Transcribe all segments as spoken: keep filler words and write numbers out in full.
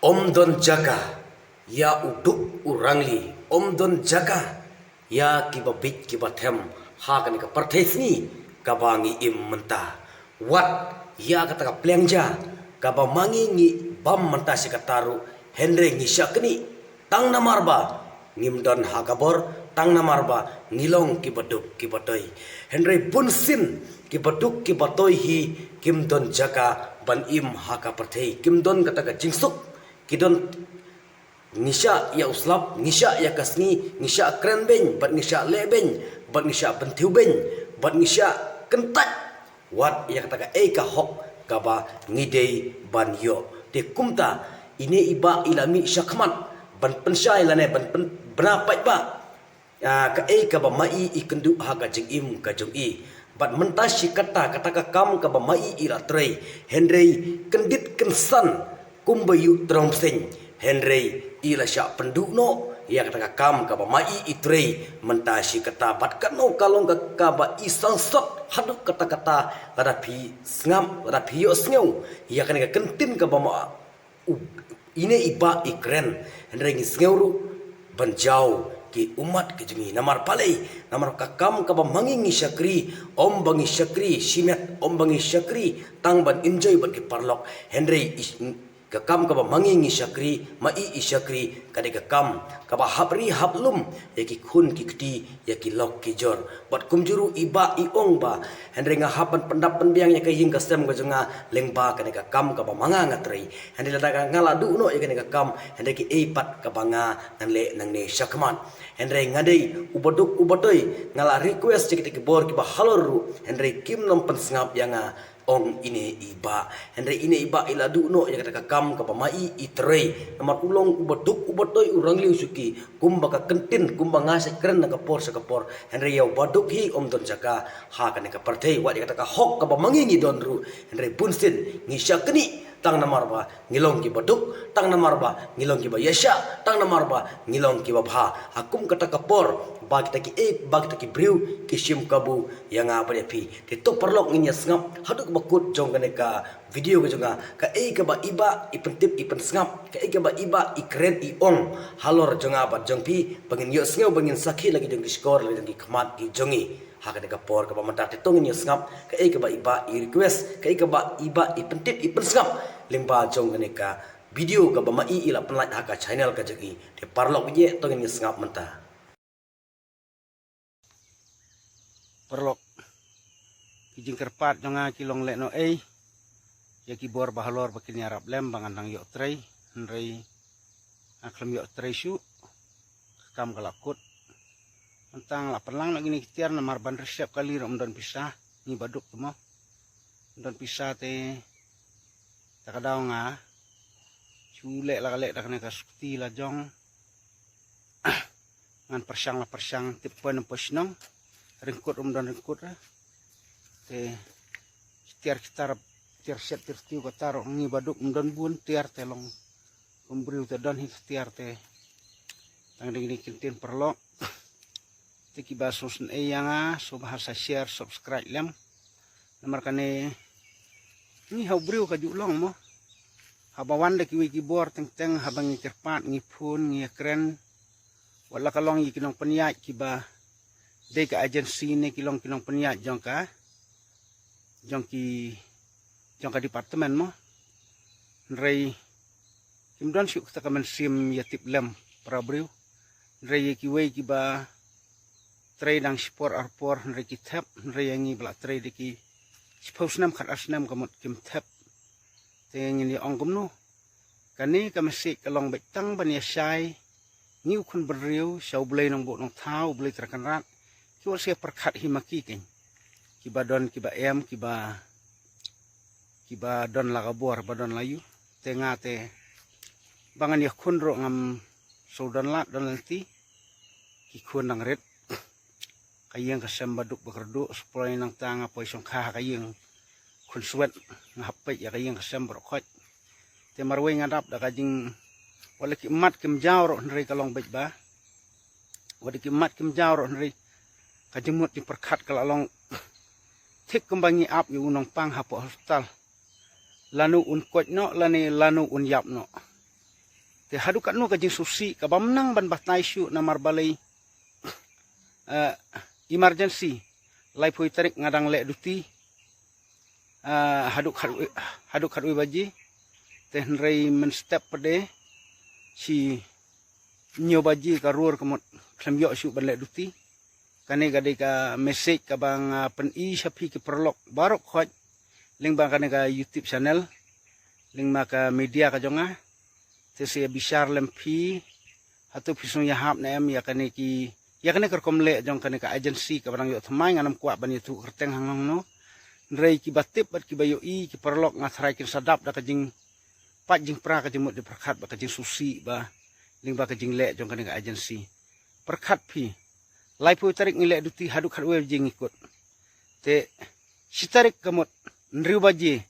Om don jaka ïa u duk u rangli, om don jaka ïa kiba bit kiba them ha kane ka pyrthei sngi kaba ngi im mynta. Wat ïa kata ka pliang ja kaba ma ngi ngi bam mynta shi katta ruh, hynrei ngi shah knieh tang namar ba ngim don ha ka bor, tang namar ba ngi long kiba duk kiba toi. Hynrei bun sien kiba duk kiba toi hi kim don jaka ban im ha ka pyrthei, kim don kata ka jingsuk, ki don ngi shah ïa u slap, ngi shah ïa ka sngi, ngi shah kren beiñ, bad ngi shah leh beiñ, bad ngi shah bynthiew beiñ, bad ngi shah kyntait. Wat ïa kata ka ei ka hok kaba ngi dei ban ïoh. Te kumta ine i bah i la mih shakhmat ban pynshai lane ban pyn bna paidbah ah, ka ei kaba ma i i kynduh ha ka jingim ka jong i. Bad mynta shi katta kata ka kam kaba ma i i la trei, hynrei kyndit kynsan kumba ïuh tromseng, hynrei i la shah pynduh noh ïa kata ka kam kaba ma i i trei mynta shi katta. Bad kano ka long ka kaba i sangsot haduh katta katta, lada phi sngap, lada phi ïohsngew ïa kane ka kyntien kaba ma u ine i bah i kren, hynrei ngi sngew ruh ban jaw ki ummat ki jong ngi. Namar balei? Namar ka kam kaba ma ngi ngi shakri, om ba ngi shakri shimet, om ba ngi shakri tang ban enjoy bad ki paralok, hynrei i, ka kam kaba ma ngi ngi shakri, ma i i shakri, ka dei ka kam kaba hap ri hap lum ïa ki khun ki kti, ïa ki lok ki jor. Bad kumjuh ruh i bah i ong ba, hynrei nga hap ban pyndap pynbiang ïa ka ïing ka sem ka jong nga lyngba kane ka kam kaba ma nga nga trei. Hynrei lada ka nga la duh noh ïa kane ka kam, hynrei ki ei pat kaba nga ngan leh nangne shakhmat. Hynrei nga dei uba duk uba toi, nga la request ïa kita ki bor kiba halor ruh, hynrei kim nym pynsngap ïa nga, ong ine i bah. Hynrei ine i bah i la duh noh ïa kata ka kam kaba ma i i trei. Namar u long uba duk uba toi u rangli u shuki, kumba ka kyntien, kumba nga shait kren na ka por sha ka por. Hynrei ïa uba duk hi um don jaka ha kane ka pyrthei. Wat ïa kata ka hok kaba ma ngi ngi don ruh, hynrei bun sien ngi shah knieh tang namar ba ngi long kiba duk, tang namar ba ngi long kiba ïaishah, tang namar ba ngi long kiba bha. Ha kum kata ka por ba kita ki ei, ba kita ki briew ki shim kabu ïa nga bad ïa phi. Te to paralok ngin ïa sngap haduh kaba kut jong kane ka video ka jong nga, ka ei kaba i bah i pyntip i pynsngap, ka ei kaba i bah i kren i ong halor jong nga bad jong phi, ba ngin ïohsngew, ba ngin sakhi la ki jong ki shkor, la ki jong ki khmat ki jong ngi. Ha kane ka por kaba mynta te to ngin ïa sngap ka ei kaba i bah i request, ka ei kaba i bah i pyntip i pynsngap lyngba jong kane ka video kaba ma i i la pynlait ha ka channel ka jong i. Te paralok bad ïa to ngin ïa sngap mynta. Paralok, ki jingkyrpad jong nga ki long lehnohei ïa ki bor ba halor ba kin ïarap lem ba ngan nang ïoh trei, hynrei nga khlem ïoh trei shuh. Ka kam ka la kut. Mynta nga la pynlang noh kine ki tiar namar ban reserve kali ruh ym don pisa, ngi ba duk te mo. Ym don pisa te, ta ka daw nga shu leh la ka leh da kane ka skuti la jong. Ngan pyrshang la pyrshang tip poi na poi shnong. Ryngkut um don ryngkut re. Te tiar ki tar, tiar shet tiar tiew ka tar, ngi ba duk um don bun tiar te long kum briew te don hi tiar te. Tang ding ding kin tin paralok. Te kiba sngewsynei ïa nga, sngewbha sa share, subscribe lem. Namar kane ngi ha u briew ka ju long mo. Haba wan da kiwei ki bor teng teng, haba ngi kyrpad, ngi phone, ngi ïakren. Wat la ka long ïa ki nongpynïaid kiba dei ka agency ne ki long ki nongpynïaid jong ka, jong ki, jong ka department mo. Hynrei kim don shuh kata ka mynsiem ïa tip lem para briew. Hynrei ïa kiwei kiba trei dang shipor arpor, hynrei ki thep, hynrei ïa ngi ba la trei da ki shiphew snem, khat ar snem ka mut kim thep. Te ngin ïa ong kumno? Kane ka message ka long beit tang ban ïa shai ngi u khun bynriew sha U Blei Nongbuh Nongthaw, U Blei Trai Kynrad. Ki wat sa pyrkhat hi ma ki keiñ, kiba don, kiba em, kiba, kiba don la ka bor, ba don la ïu. Te nga te ba ngan ïa khun ruh ngam shu don lad don lynti. Ki khun dang rit. Ka ïing ka sem ba duk ba kyrduh, shu poi nangta nga poi shongkha ha ka ïing khun swet, nga hap peit ïa ka ïing ka sem baroh khoit. Te marwei nga dap da ka jing, wat la ki mat kim jaw ruh hynrei ka long beit ba, wat la ki mat kim jaw ruh hynrei ka jingmut jingpyrkhat ka la long thik kumba ngi ap ïa u nongpang hapoh hospital. Lano un koit noh lane lano un ïap noh. Te haduh katno ka jingsngewsih ka bym nang ban batai shuh namar balei, eh, emergency, laiphew tarik nga dang leh duty, eh, haduh khatwei, haduh khatwei baje. Te hynrei mynstep pat de shi hynñiew baje ka rur ka mut khlem ïoh shuh ban leh duty. Kane ka dei ka message kaba nga pyni sha phi ki paralok baroh khoit lyngba kane ka YouTube channel, lyngba ka media ka jong nga. Te sa ïa bishar lem phi, hato phi sngew ïahap ne em ïa kane ki, ïa kane ka rukom leh jong kane ka agency kaba dang ïoh thymmai. Ngan ym kwah ban ïathuh kyrteng hangno hangno. Hynrei kiba tip bad kiba ïohi ki paralok, nga tharai kin sa dap da ka jingpait jingpra, ka jingmut jingpyrkhat bad ka jingsngewsih ba lyngba ka jingleh jong kane ka agency. Pyrkhat phi, laiphew tarik ngi leh duty haduh khatwei baje ngi kut. Te shi tarik ka mut hynriew baje,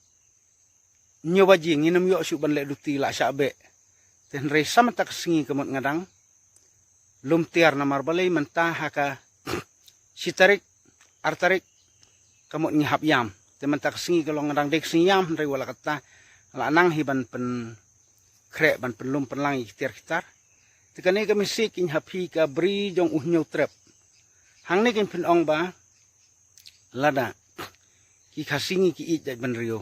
hynñiew baje ngin ym ïoh shuh ban leh duty, la shah beh. Te hynrei sa mynta ka sngi ka mut nga dang lum tiar namar balei mynta ha ka shi tarik, ar tarik ka mut ngi hap ïam. Te mynta ka sngi ka long nga dang dei ka sngi ïam, hynrei wat la katta la nang hi ban pynkhreh, ban pynlum pynlang ïa ki tiar ki tar. Te kane ka message kein ha phi ka bri jong u Hynñiewtrep. Hangne kein phin ong ba lada ki Khasi ngi ki ïeit jaitbynriew,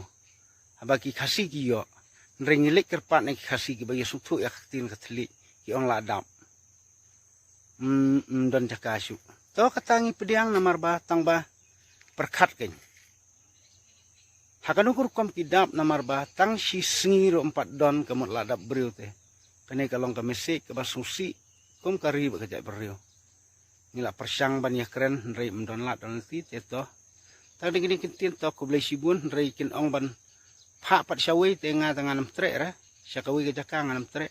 haba ki Khasi ki ïoh, hynrei ngi leit kyrpad na ki Khasi kiba ïasngewthuh ïa ka ktien ka thylliej, ki ong la dap. Ym, ym don jaka shuh. To kata ngi pdiang namar ba tang ba pyrkhat kein. Ha kano ka rukom ki dap namar ba tang shi sngi ruh ym pat don ka mut la dap briew te. Kane ka long ka message kaba sngewsih kum ka ri bad ka jaitbynriew. Ngi la pyrshang ban ïakren hynrei ym don lad don lynti te to. Tang dei kine ki ktien to, khublei shibun, hynrei kin ong ban phah pat shawei te nga te ngan ym treh re. Sha kawei ka jaka ngan ym treh.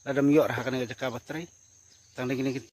Lada ym ïoh re ha kane ka jaka ba trei. Tang dei kine ki